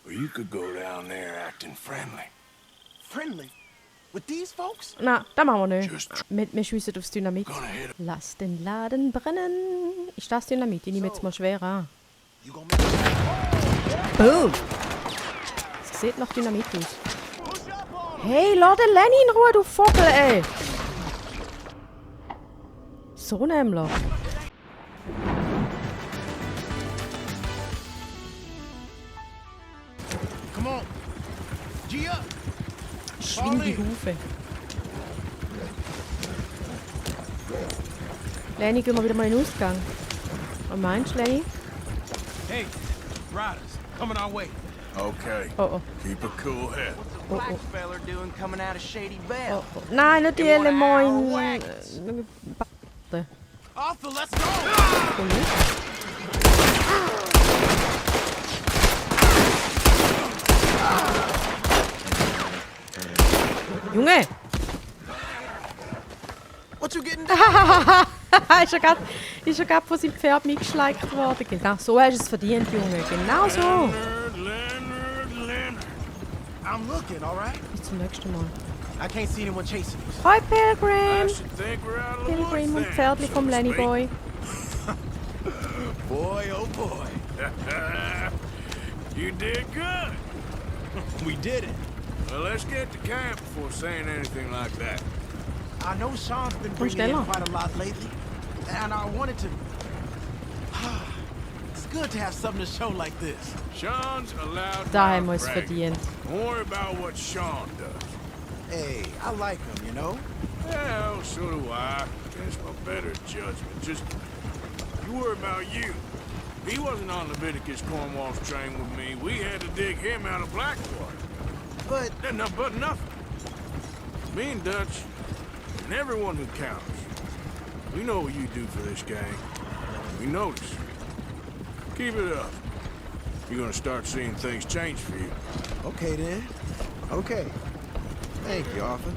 Or you could go down there acting friendly. Friendly? With these folks? Na, das machen wir Just nicht. Wir schiessen aufs Dynamit. gonna hit 'em. Lass den Laden brennen. Ist das Dynamit? Ich nehme jetzt mal schwer an. You gonna make Boom! Es sieht nach Dynamit aus. Hey, lass den Lenny in Ruhe, du Vogel, ey! So nämlich. Come on. G up. Schwing die Hufe. Lenny, gehen wir wieder mal in den Ausgang. Was meinst du, Lenny? Hey, riders, coming our way. Okay. Oh, oh. Keep a cool head. Oh, Black oh. feller doing coming out of Shady Oh, Bell? oh. Nein, nicht die Elemoin. Arthur, let's go! Junge! What you getting? ist ja gerade von seinem Pferd mitgeschleicht worden. Genau so hast du es verdient, Junge. Genau so. Leonard. I'm looking, all right? Bis zum nächsten Mal. I can't see anyone chasing us. Hi, I Pilgrim! should think we're out of the Pilgrim woods und then, Pferdli so vom to Lenny speak. Boy. Boy, oh boy. You did good. We did it. Well, let's get to camp before saying anything like that. I know Sean's been Komm bringing in schneller. quite a lot lately, and I wanted to... It's good to have something to show like this. Sean's allowed Da to haben wir es brag. verdient. Don't worry about what Sean does. Hey, I like him, you know? Well, so do I. Against my better judgment. Just, you worry about you. He wasn't on Leviticus Cornwall's train with me. We had to dig him out of Blackwater. But But nothing. Me and Dutch, and everyone who counts. We know what you do for this gang. We notice. Keep it up. You're gonna start seeing things change for you. okay then. Okay. Thank you, Arthur.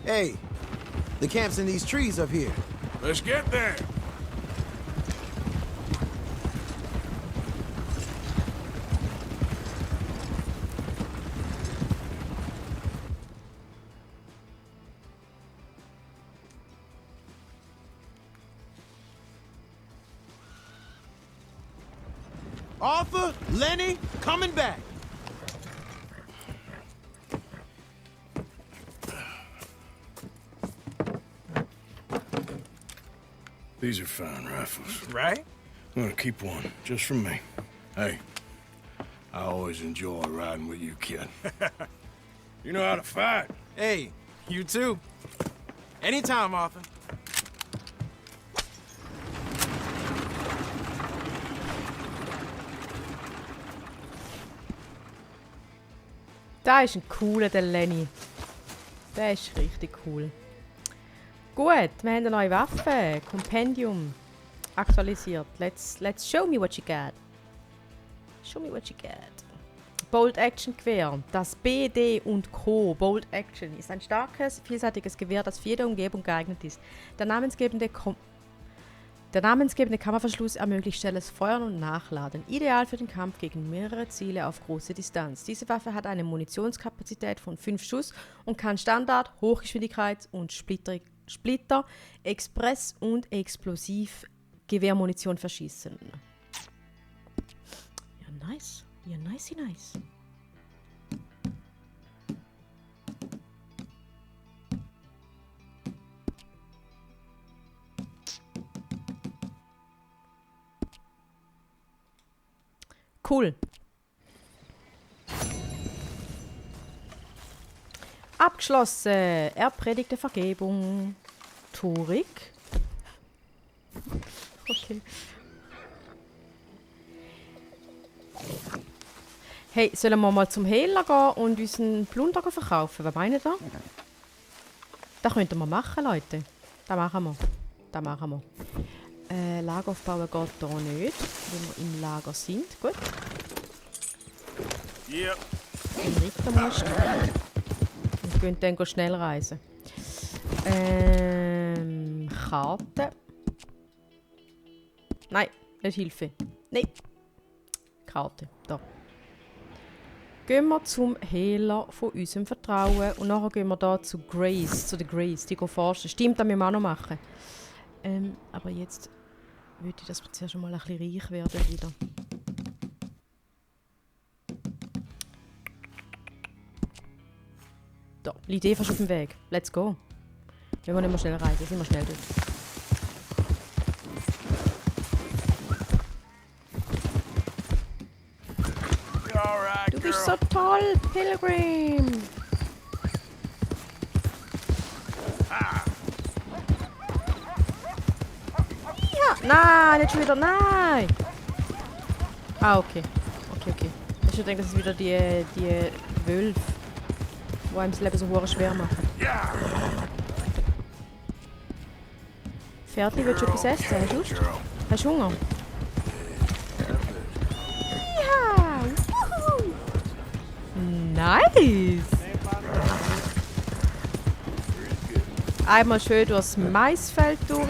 Hey, the camp's in these trees up here. Let's get there. Arthur, Lenny, coming back. These are fine rifles. Right? I'm gonna keep one, just for me. Hey, I always enjoy riding with you, kid. You know how to fight. Hey, you too. Anytime, Arthur. Da ist ein cooler, der Lenny. Der ist richtig cool. Gut, wir haben eine neue Waffe. Compendium. Aktualisiert. Let's show me what you got. Show me what you got. Bolt Action Gewehr. Das BD und Co. Bolt Action ist ein starkes, vielseitiges Gewehr, das für jede Umgebung geeignet ist. Der namensgebende Kammerverschluss ermöglicht schnelles Feuern und Nachladen, ideal für den Kampf gegen mehrere Ziele auf große Distanz. Diese Waffe hat eine Munitionskapazität von 5 Schuss und kann Standard-, Hochgeschwindigkeits- und Splitter-, Express- und Explosivgewehrmunition verschießen. Ja, nice. Ja, nicey nice. Cool. Abgeschlossen. Er predigte Vergebung. Turik. Okay. Hey, sollen wir mal zum Händler gehen und unseren Plunder verkaufen? Was meint ihr? Das könnten wir machen, Leute. Das machen wir. Das machen wir. Lager aufbauen geht hier nicht, weil wir im Lager sind. Gut. Yep. Den Ritter musst du. Wir gehen dann schnell reisen. Karte. Nein, nicht Hilfe. Nein. Karte. Da. Gehen wir zum Hehler von unserem Vertrauen und nachher gehen wir da zu Grace, zu der Grace, die forschen. Stimmt, das müssen wir auch noch machen. Aber jetzt würde ich, dass wir zuerst mal ein bisschen reich werden wieder. Da, liegt fast auf dem Weg. Let's go. Wenn wir nicht mehr schnell reisen, sind wir schnell dort. Du bist so toll, Pilgrim! Ja, nein, nicht schon wieder, nein! Ah, okay. Okay. Ich denke, das ist wieder die Wölfe, die einem das Leben so hure schwer machen. Pferdli, willst du etwas essen? Hast du Lust? Hast du Hunger? Ja! Wuhu. Nice! Einmal schön durchs Maisfeld durch.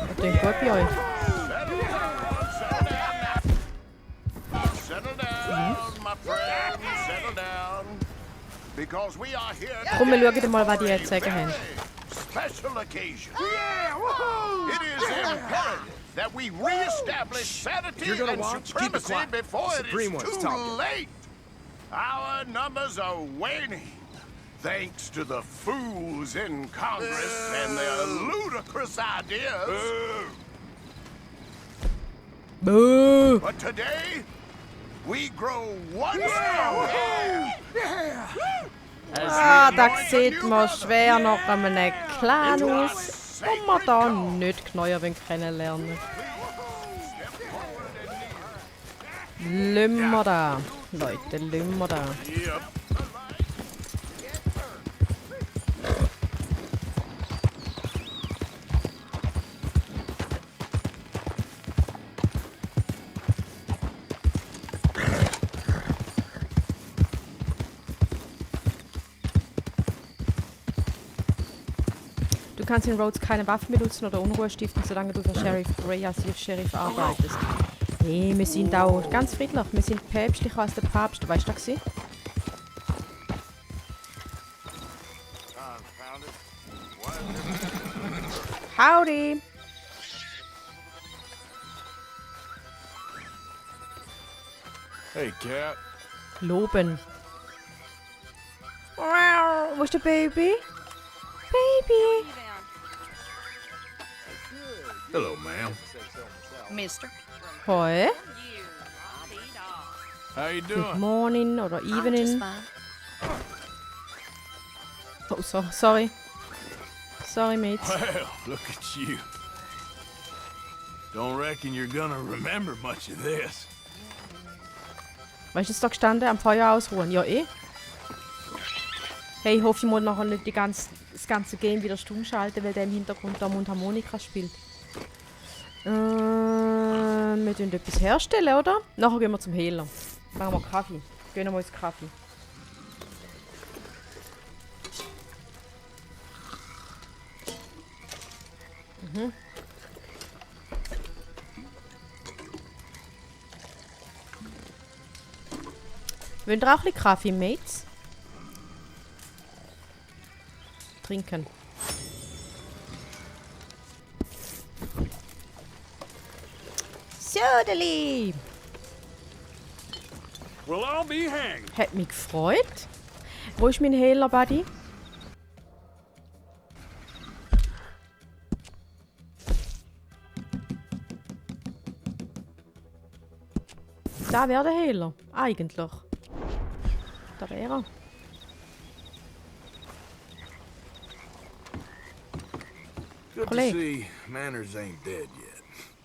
Das klingt gut bei euch. Komm, wir schauen mal, was die jetzt sagen haben. Special occasion. It is imperative that we reestablish sanity You're gonna and watch? Keep it supremacy quiet. before it Supreme is one's too talking. late. Our numbers are waning, thanks to the fools in Congress and their ludicrous ideas. Boo! But today, we grow one stronger. Ah, da sieht man schwer nach einem Clan aus, den wir da nicht genauer kennenlernen. Lassen wir da, Leute, lassen wir da. Yep. Du kannst in Rhodes keine Waffen benutzen oder Unruhe stiften, solange du für Sheriff Grey als Sheriff arbeitest. Hey, wir sind auch ganz friedlich. Wir sind päpstlicher als der Papst. Weißt du das? Howdy! Hey, cat. Loben. Wow, wo ist der Baby? Baby! Hello, ma'am. Mister. Hoi. How you Good doing? morning oder I'm just evening. fine. Oh, sorry. Sorry, mates. Well, look at you. Don't reckon you're gonna remember much of this. Weißt du, jetzt da gestanden, am Feuer ausruhen? Ja, eh. Hey, ich hoffe, ich muss nachher nicht das ganze Game wieder stumm schalten, weil der im Hintergrund da Mundharmonika spielt. Wir tun etwas herstellen, oder? Nachher gehen wir zum Hehler. Machen wir Kaffee. Gönnen wir uns Kaffee. Wollt ihr auch ein bisschen Kaffee, Mates? Trinken. Söderli! Well, I'll be hanged. Hat mich gefreut. Wo ist mein Hehler, Buddy? Da wäre der Hehler. Eigentlich. Da wäre er. Good to Kollege. see Manners ain't dead yet.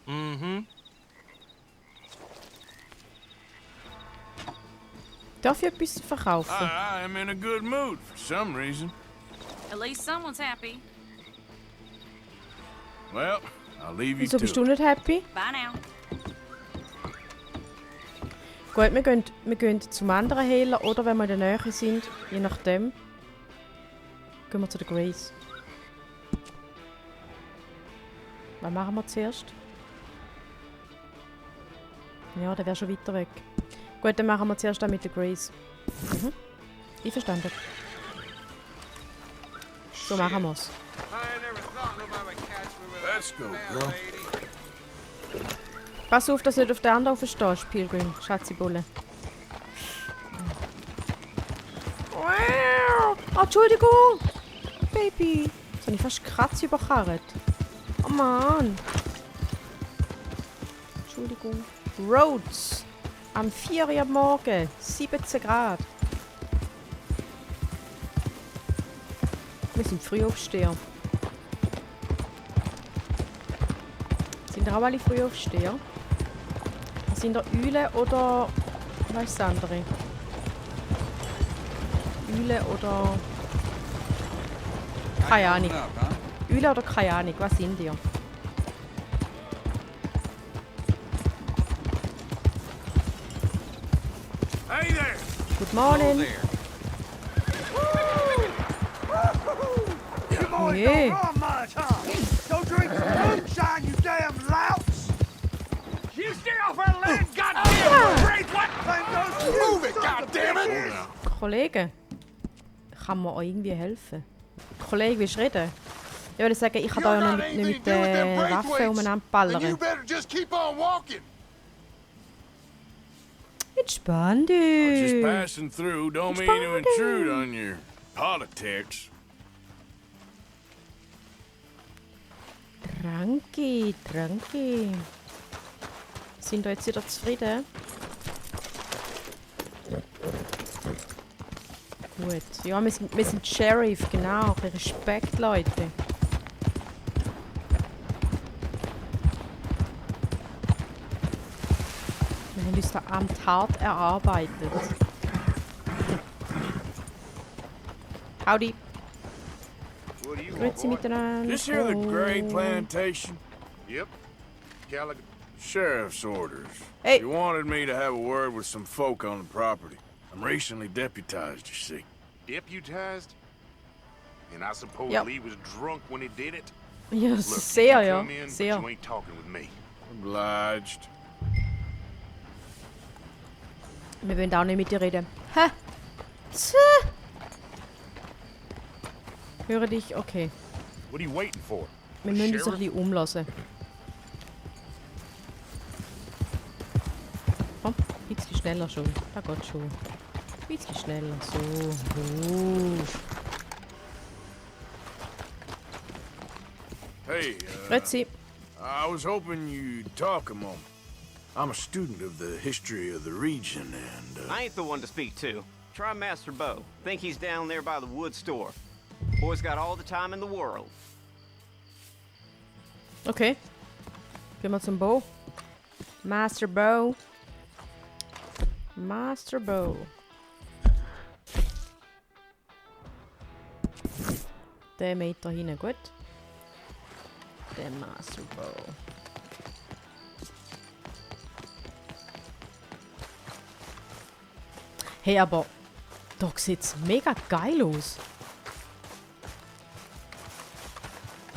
Mm-hmm. Darf ich etwas verkaufen? I am in a good mood for some reason. At least someone's happy. Well, I'll leave you Wieso to bist du it. nicht happy? Bye now. Gut, wir gehen zum anderen Heiler oder wenn wir in der Nähe sind, je nachdem, gehen wir zu der Grace. Was machen wir zuerst? Ja, der wäre schon weiter weg. Gut, dann machen wir zuerst das mit der Grace. Mhm. Einverstanden. So machen wir es. Let's go, girl. Pass auf, dass du nicht auf den anderen aufstehst, Pilgrim, Schatzibulle. Oh, Entschuldigung! Baby! Jetzt habe ich fast Kratz überkarrt. Oh Mann! Entschuldigung. Roads! Am 4 Uhr am Morgen, 17 Grad. Wir sind Frühaufsteher. Sind ihr auch alle Frühaufsteher? Sind ihr Eule oder... was ist das andere? Eule oder... keine Ahnung. Eule oder keine Ahnung, was sind ihr? Hey there! Good morning! You boys Yeah. don't run much, huh? Go drink some moonshine, you damn louts! You stay off our land, goddamn Braithwaite! Thank those Move it, goddammit! Kollege, kann mir euch irgendwie helfen? Kollege, willst du reden? Ich würde sagen, ich kann da ja nicht mit den Waffen umeinander Then you ballern. better just keep on walking. Entspann Just dich! passing through, don't mean to intrude on your politics. Tranqui. Sind wir jetzt wieder zufrieden? Gut. Ja, wir sind Sheriff, genau. Ein bisschen Respekt, Leute. Wir haben uns das Amt hart erarbeitet. Howdy. What do you want, Grüezi boy? miteinander. This here the Gray Plantation? Yep. Calico. Sheriff's orders. Hey. You wanted me to have a word with some folk on the property. I'm recently deputized, you see. Deputized? And I suppose Yep. Lee was drunk when he did it? Ja, Look, sehr, you ja. come in, but Sehr. you ain't talking with me. Obliged. Wir wollen auch nicht mit dir reden. Hä? Tse. Höre dich, okay. What are you waiting for? Wir müssen uns ein Sheriff? bisschen umlassen. Komm, ein bisschen schneller schon. Da geht schon. Ein bisschen schneller. So. Hey, Grüezi. I was hoping you'd talk a moment. I'm a student of the history of the region, and I ain't the one to speak to. Try Master Bo. Think he's down there by the wood store. Boy's got all the time in the world. Okay. Gehen wir zum Bo. Master Bo. Master Bo. Der Meter hinten, gut. Der Master Bo. Hey, aber doch sieht's mega geil aus.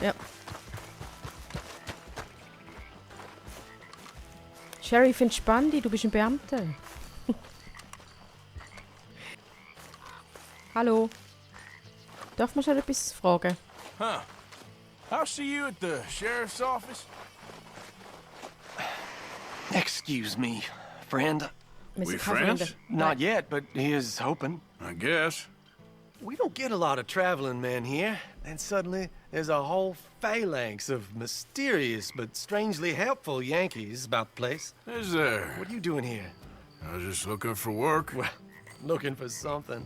Ja. Sheriff, entspann dich, du bist ein Beamter. Hallo. Darf man schon etwas fragen? huh? I'll see you at the sheriff's office. Excuse me, friend. Wir We sind keine friends? Freunde. Not yet, but he is hoping. I guess. We don't get a lot of traveling men here, and suddenly there's a whole phalanx of mysterious but strangely helpful Yankees about the place. Is there? What are you doing here? I was just looking for work. Well, looking for something.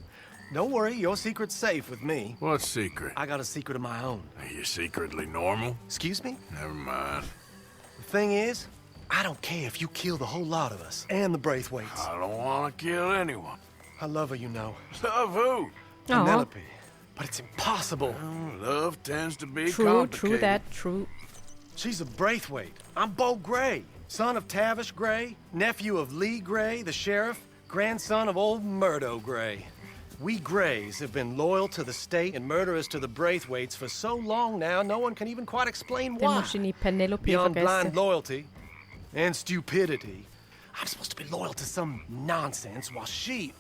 Don't worry, your secret's safe with me. What secret? I got a secret of my own. Are you secretly normal? Excuse me? Never mind. The thing is, I don't care if you kill the whole lot of us and the Braithwaites. I don't want to kill anyone. I love her, you know. Love who? Penelope. But it's impossible. Love tends to be True, complicated. true that, true. She's a Braithwaite. I'm Bo Gray, son of Tavish Gray, nephew of Lee Gray, the sheriff, grandson of old Murdo Gray. We Grays have been loyal to the state and murderers to the Braithwaites for so long now, no one can even quite explain Dann why. musst du deine Penelope Beyond blind vergessen. loyalty and stupidity, I'm supposed to be loyal to some nonsense while she's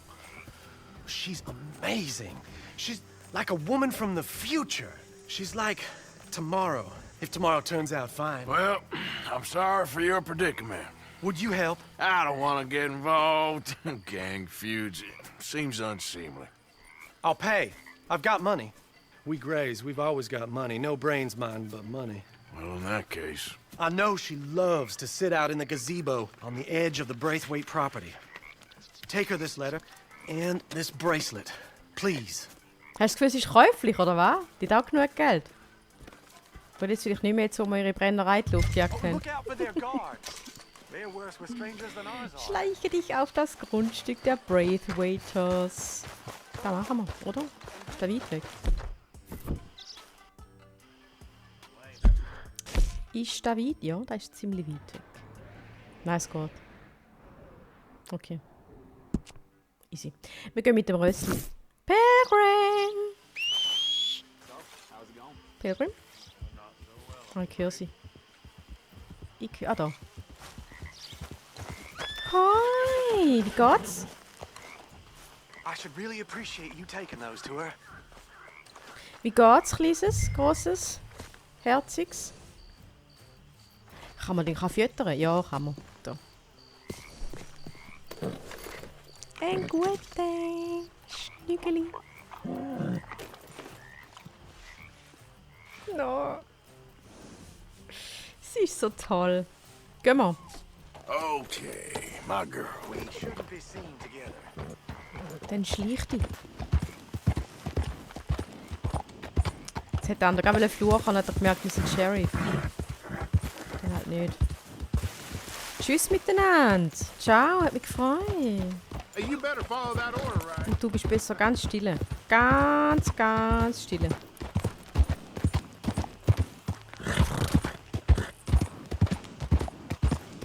amazing. She's like a woman from the future. She's like tomorrow, if tomorrow turns out fine. Well, I'm sorry for your predicament. Would you help? I don't want to get involved. Gang feuds. Seems unseemly. I'll pay. I've got money. We Grays, we've always got money. No brains, mind, but money. Well, in that case... I know she loves to sit out in the gazebo on the edge of the Braithwaite property. Take her this letter and this bracelet, please. Hast du das Gefühl, es ist käuflich, oder was? Die hat auch genug Geld. Und jetzt will ich nicht mehr jetzt um eure Brennerei in die Luft jagen. Look out for their guards. They're worse with strangers than ours are. Schleiche dich auf das Grundstück der Braithwaiters. Da machen wir, oder? Ist der weit weg? Ist der weit? Ja, der ist ziemlich weit weg. Nein, es geht. Okay. Easy. Wir gehen mit dem Rössli. Pilgrim! Pilgrim? Ah, ich höre sie. Ah, da. Hoi, wie geht's? I should really appreciate you taking those to her. Wie geht's, kleines, grosses, herziges? Kann man den füttern? Ja, kann man. Da. Ein guter Schnügeli. No. Sie ist so toll. Gehen wir. Okay, my girl. We shouldn't be seen together. Dann schleich dich. Jetzt hat der andere gerade fluchen und hat er gemerkt, wir sind Sheriff. Dann halt nicht. Tschüss miteinander. Ciao, hat mich gefreut. Hey, you better follow that order, right? Und du bist besser ganz stille. Ganz, ganz stille.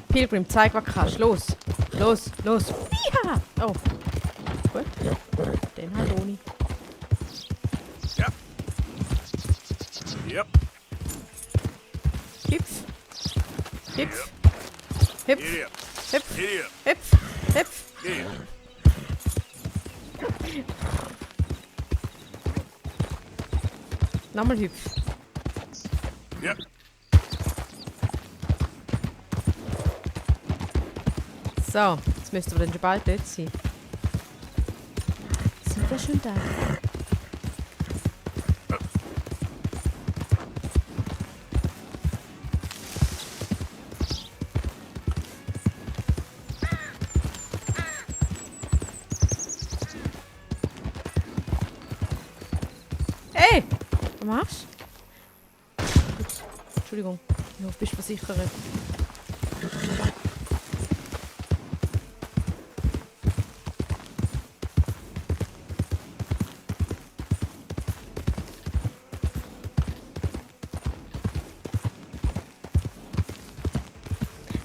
Pilgrim, zeig, was du kannst. Los. Los, los. Ja! Oh. Gut. Den halt ohne. Yep. Yep. Hüpf. Hüpf. Hüpf. Giddy up. Hüpf. Giddy up. Hüpf. Hüpf. Giddy up. Nochmal hüpf. Yep. So, jetzt müssten wir dann schon bald dort sein. Sind wir schon da? Ey! Was machst du? Entschuldigung, ich hoffe, du bist versichert.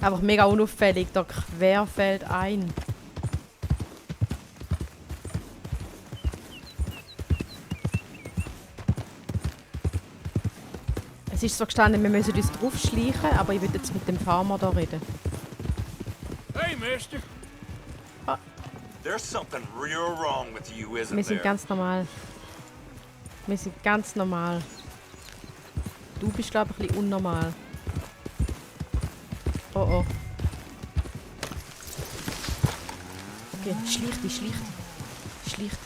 Einfach mega unauffällig, da querfällt ein. Es ist so gestanden, wir müssen uns draufschleichen, aber ich will jetzt mit dem Farmer da reden. Hey, mister. There's something real wrong with you, isn't Wir sind there? ganz normal. Wir sind ganz normal. Du bist, glaube ich, ein bisschen unnormal. Oh oh. Okay, schlicht dich, schlicht dich. Schlicht.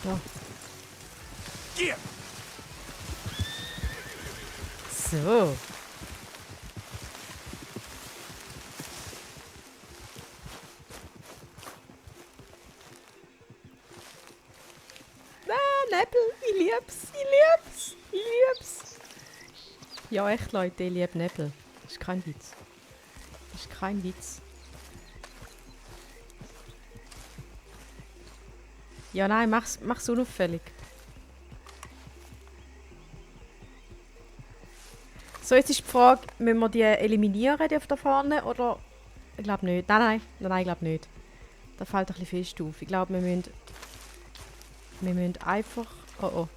Ja. Yeah. So. Ah, Nebel, ich lieb's, ich lieb's, ich lieb's. Ja, echt, Leute, ich liebe Nebel. Das ist kein Witz. Das ist kein Witz. Ja, nein, mach's unauffällig. So, jetzt ist die Frage, müssen wir die eliminieren, die auf da vorne, oder... Ich glaube nicht. Nein, ich glaube nicht. Da fällt ein bisschen fest auf. Ich glaube, wir müssen einfach... Oh.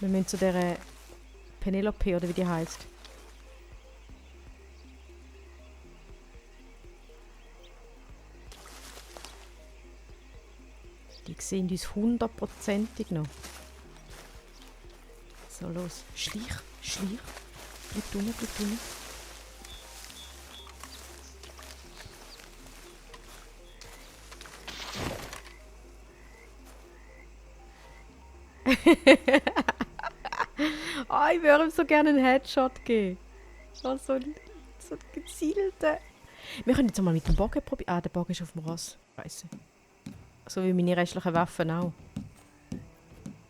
Wir müssen zu dieser Penelope, oder wie die heißt. Die sehen uns 100%ig noch. So, los. Schlich. Bleib drinnen. Oh, ich würde ihm so gerne einen Headshot geben. So einen gezielten. Wir können jetzt mal mit dem Bogen probieren. Ah, der Bogen ist auf dem Ross. Scheiße. So wie meine restlichen Waffen auch.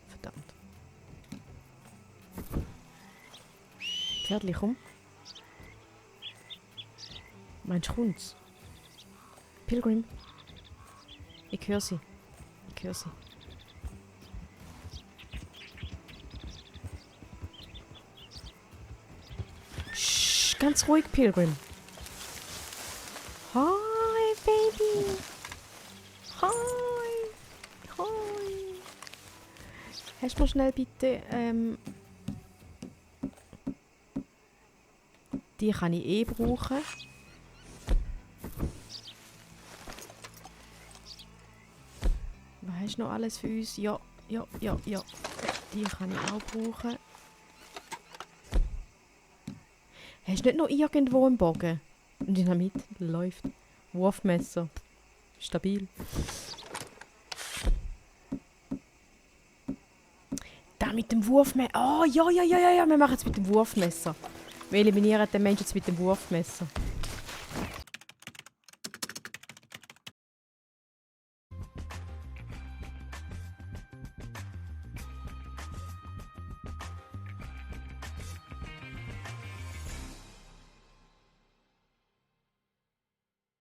Verdammt. Pferdli, komm. Meinst du, kommt's? Pilgrim. Ich höre sie. Shh, ganz ruhig, Pilgrim. Hi, Baby. Hi. Hast du mal schnell bitte, die kann ich brauchen. Was hast du noch alles für uns? Ja. Die kann ich auch brauchen. Hast du nicht noch irgendwo einen Bogen? Dynamit läuft. Wurfmesser. Stabil. Da mit dem Wurfmesser. Oh, ja. Wir machen es mit dem Wurfmesser. Wir eliminieren den Menschen jetzt mit dem Wurfmesser.